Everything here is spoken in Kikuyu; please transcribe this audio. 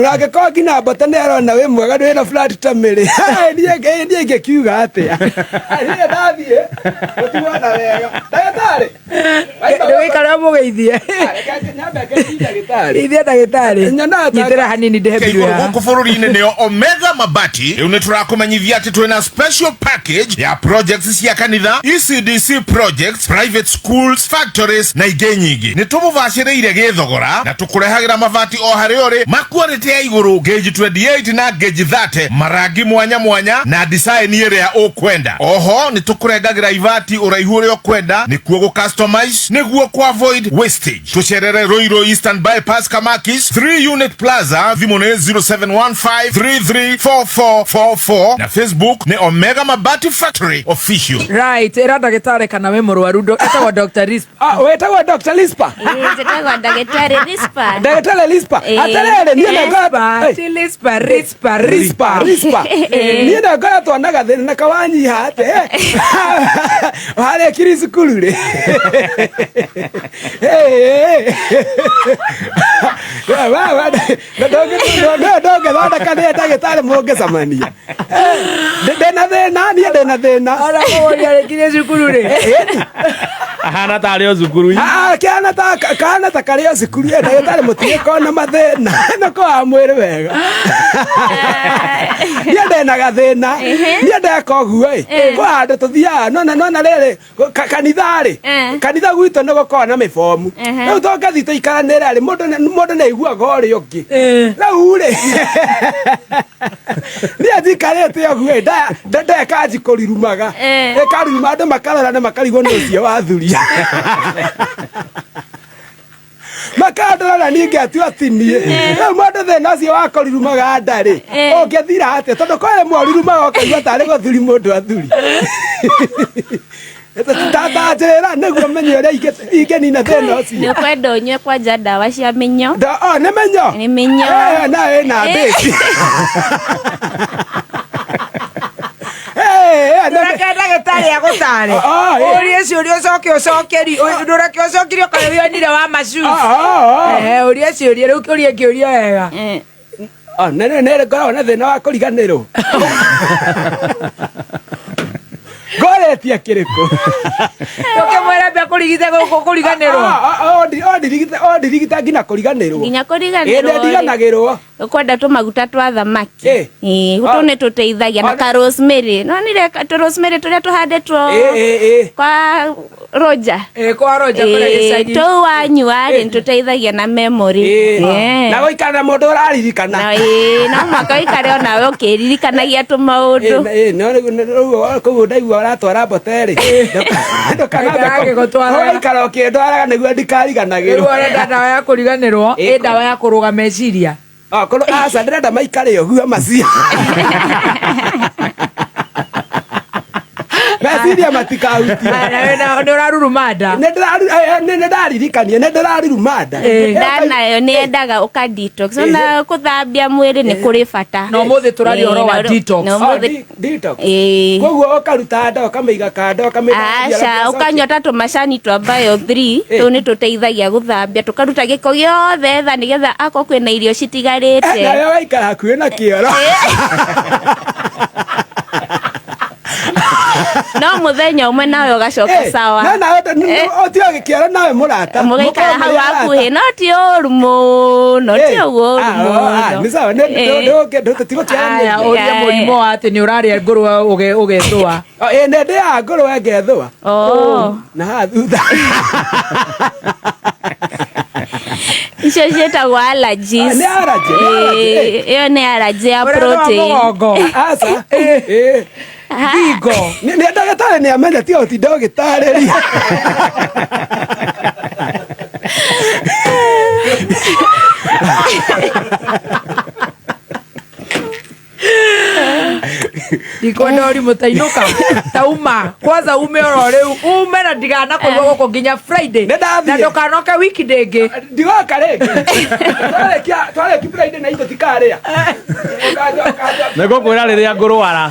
Ũrangĩkorwo nginya mbote nĩ arona wĩ mwega ndwĩ na flat tummy rĩ. Niĩ ingĩkiuga atĩa? Niĩ ndathiĩ gũtigwo na wega. Ndagĩtarĩ. Ndũgĩikare ũmũgeithie. Nyambe ngeithie ndagĩtarĩ. Geithia ndagĩtarĩ. Nyonaga ta- Nyitĩra hanini ndĩhe mbiru igũrũ haha. gũkũ bũrũri-inĩ nĩo Omega Mabati. Rĩu nĩ tũrakũmenyithia atĩ twĩna special package ya projects cia kanitha, ECDC projects, private schools, factories na ingĩ nyingĩ. Nĩ tũmũbacĩrĩire gĩthogora na tũkũrehagĩra mabati o harĩa ũrĩ ma quality ya igũrũ, gauge 28 na gauge 30, marangi mwanya mwanya na design ĩrĩa ũkwenda. Oho nĩ tũkũrengagĩra ibati ũraihu ũrĩa ũkwenda nĩkuo gũ customize nĩguo ku avoid wastage. Tũcerere Ruiru Eastern Bypass Kamakis 3 Unit Plaza, thimũ nĩ 0715334444 na Facebook nĩ Omega Mabati Factory Official. Right, ĩra ndagĩtarĩ kana wĩ mũrwaru etagwo Dr. Rispa. Ah, wĩtagwo Dr. Lispa. Njĩtagwo ndagĩtarĩ Rispa. Ndagĩtarĩ Lispa. Ĩĩ. Atĩrĩrĩ, niĩ nĩ Rispa, ngoro- ti Lispa, Rispa, Rispa, Rispa. Rispa. Niĩ nĩ ngoretwo na gathĩna na kawanyiha atĩ warĩkirie cukuru rĩ. Ndũngĩthondeka nĩ ndagĩtarĩ mũngĩcemania. Ndĩna thĩna, niĩ ndĩna thĩna. Ona kũgũria rĩkirie cukuru rĩ. Ahana tarĩ o cukuru. Ah, kĩhana ta kahana ta karĩ o cukuru ĩ ndagĩtarĩ mũtigĩkorwo na mathĩna nĩ kwa mwĩrĩ wega. Niĩ ndĩna gathĩna, niĩ ndeka ũguo ĩ, kwĩ handũ tũthiaga nona nona rĩrĩ kanitha rĩ, kanitha gwitũ nĩ gũkoragwo na mĩbomu. Rĩu tũngĩthiĩ tũikaranĩre rĩ, mũndũ nĩ aiguaga ũrĩa ũngĩ. Rĩu rĩ, niĩ njikarĩte ũguo ĩ, ndeka nji kũrirumaga. Ĩkaruruma andũ makarora na makarigwo nĩ ũcio wathuria. Makandora na niĩ ngatua ti niĩ. Rĩu mũndũ thĩna ũcio wa kũrirumaga nda rĩ, ũngĩthira atĩa? Tondũ kwĩ rĩmwe ũrirumaga ũkaigua tarĩ gũthuri mũndũ athuri. Ta njĩra nĩguo menye ũrĩa ingĩnina thĩna ũcio. Nĩ ũkwenda ũnyue kwanja ndawa cia mĩnyo. Oh, nĩ mĩnyo? Nĩ mĩnyo. Na ĩna mbĩci. Ndũreke ndagĩtarĩ agũtare. Ah, eh. Ũrie ciũria ũcoke ũcokeri. Ndũreke ũcokerio kana wĩonire wa macu. Ũrie ciũria rĩu ũrie kĩũria wega. Nĩ ngoragwo na thĩna wa kũriganĩrwo. Ngoretie kĩrĩkũ? Ũkĩmwĩra mbia kũrigite gũkũ kũriganĩrwo. Ondirigita nginya kũriganĩrwo. Nginya Ĩ, kũriganĩrwo. nĩ ndiganagĩrwo. Ũkwenda tũmaguta twa thamaki. Ĩĩ, tũu nĩ tũteithagia na ka rosemary. Nonire tũ rosemary tũrĩa tũhandĩtwo kwa Roger. Ĩĩ, kwa Roger kũrĩa gĩcagi. Tũu wanyua rĩ, nĩ tũteithagia na memory. Na gũikara na mũndũ ũraririkana. Na ĩĩ, no mũhaka ũikare onawe ũkĩririkanagia tũmaũndũ. Rĩu koguo ndaigua ũratwara mbote rĩ, ndũkanambe ũkĩndwaraga nĩguo ndikariganagĩrwo. Rĩu ũrenda ndawa ya kũriganĩrwo, ĩ ndawa ya kũrũga meciria. Korwo aca ndĩrenda maikare ũguo macio. Meciria matikahutio. Nĩ ũraruruma nda. Nĩ ndaririkania, nĩ ndĩraruruma nda. Nda nayo nĩ yendaga ũka detox. Ona kũthambia mwĩrĩ nĩ kũrĩ bata. Na ũmũthĩ tũraria ũhoro wa detox. Na ũmũthĩ Detox. Ĩĩ. Koguo ũkaruta nda ũkamĩiga kando ũkamĩthambia. Aca, ũkanyua ta tũmacani twa Bio 3, tũu nĩ tũteithagia gũthambia, tũkaruta gĩko gĩothe tha nĩgetha akorwo kwĩna irio citigarĩte. Nawe waikara hakuhĩ na kĩoro. No mũthenya ũmwe nawe ũgacoka sawa. No nawe ũtiga gĩkĩoro nawe mũrata. Mũgaikara hau hakuhĩ, no ti ũru mũno, ti ũguo ũru mũno. Nĩ sawa, Aya, ũria mũrimũ wa atĩ nĩ ũrarĩa ngũrwe ũgethũa. Ĩ, nĩ ndĩaga ngũrwe ngethũa. Na haha thutha. Icio ciĩtagwo allergies. Nĩ allergy, nĩ allergy, Ĩyo nĩ allergy ya Ũrĩa protein. mũgongo. Aca. Ngingo. Nĩ ndagĩtarĩ nĩ amenya tiga gũtinda ũgĩtarĩria. Ndikwenda ũrimũ tainũka tauma kwanza ume oro rĩu ume na ndigana kũigua gũkũ nginya Friday Nĩ ndathiĩ. na ndũkanoke weekend ĩngĩ. Ndigoka rĩngĩ. Twarĩkia Friday na itũ tikarĩa. Nĩngũkwĩra rĩrĩa ngũrwara.